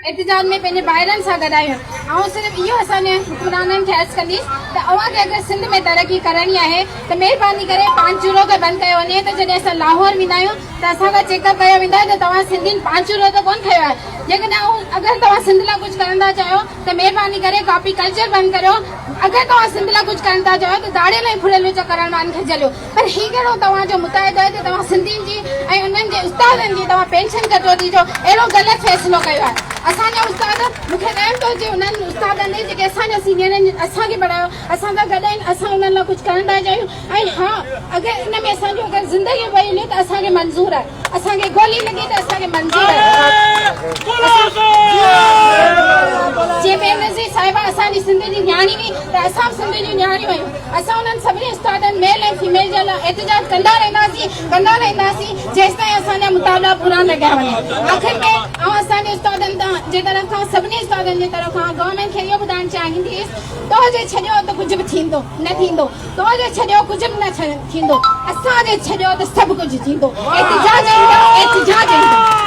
احتجاج ۾ پنهنجي ڀائرن سان گڏ آهيون. آئون صرف اهو اسان جي حڪمرانن کي عرض ڪنديس ته اوهان کي اگر سنڌ ۾ ترقي ڪرڻي آهي ته مهرباني ڪري پانچورو کي بند ڪيو وڃي ته جڏهن اسان لاهور ويندا آهيون ته اسان کان چيڪ اپ ڪيو ويندو آهي ته توهان سنڌين پانچورو ته ڪونه کنيو آهي. جيڪڏهن آئون اگر توهان سنڌ لاء ڪجهه ڪرڻ ٿا چاهيو ته مهرباني ڪري ڪاپي ڪلچر بند ڪريو. اگر توهان سنڌ لاء ڪجهه ڪرڻ ٿا چاهيو ته ڌاڙيل ۽ ڦريل وچ ڪرڻ وارن کي جهليو. پر هي ڪهڙو توهان جو متحد آهي ته توهان سنڌين جي ۽ انهن جي استادن جي توهان پينشن ڪٽوتي جو اهڙو غلط فيصلو ڪيو آهي. اسان جا استاد مون کي رحم ٿو اچي انهن استادن تي جيڪي اسان جا سينيئر آهن اسان کي پڙهايو اسان سان گڏ آهن اسان انهن لاء ڪجهه ڪرڻ ٿا چاهيون ۽ ها اگر ان ۾ اسان جو اگر زندگي وئي هلي ته اسان کي منظور آهي اسان کي گولي لڳي ته اسان کي منظور آهي. جي بينظير صاحبه اسان جي سنڌ جي نياڻي هئي ته اسان به سنڌ جون نياڻيون آهيون. اسان انهن سڀني استادن ميل ۽ فيميل جي لاء احتجاج ڪندا رهنداسين ڪندا رهنداسين جيستائين اسان جا مطالبا پورا نه ڪيا وڃن. آخر ۾ آئون اسان جي استادن جي طرف کان سڀني استادن جي طرف کان گورنمينٽ کي اهو ٻڌائڻ چاهينديس تو جي ڇڏيو ته ڪجهه به ٿيندو نه ٿيندو تو جي ڇڏيو ڪجهه به نه ٿيندو اسان جي ڇڏيو ته سڀ ڪجهه ٿيندو احتجاج ايندا احتجاج ايندا.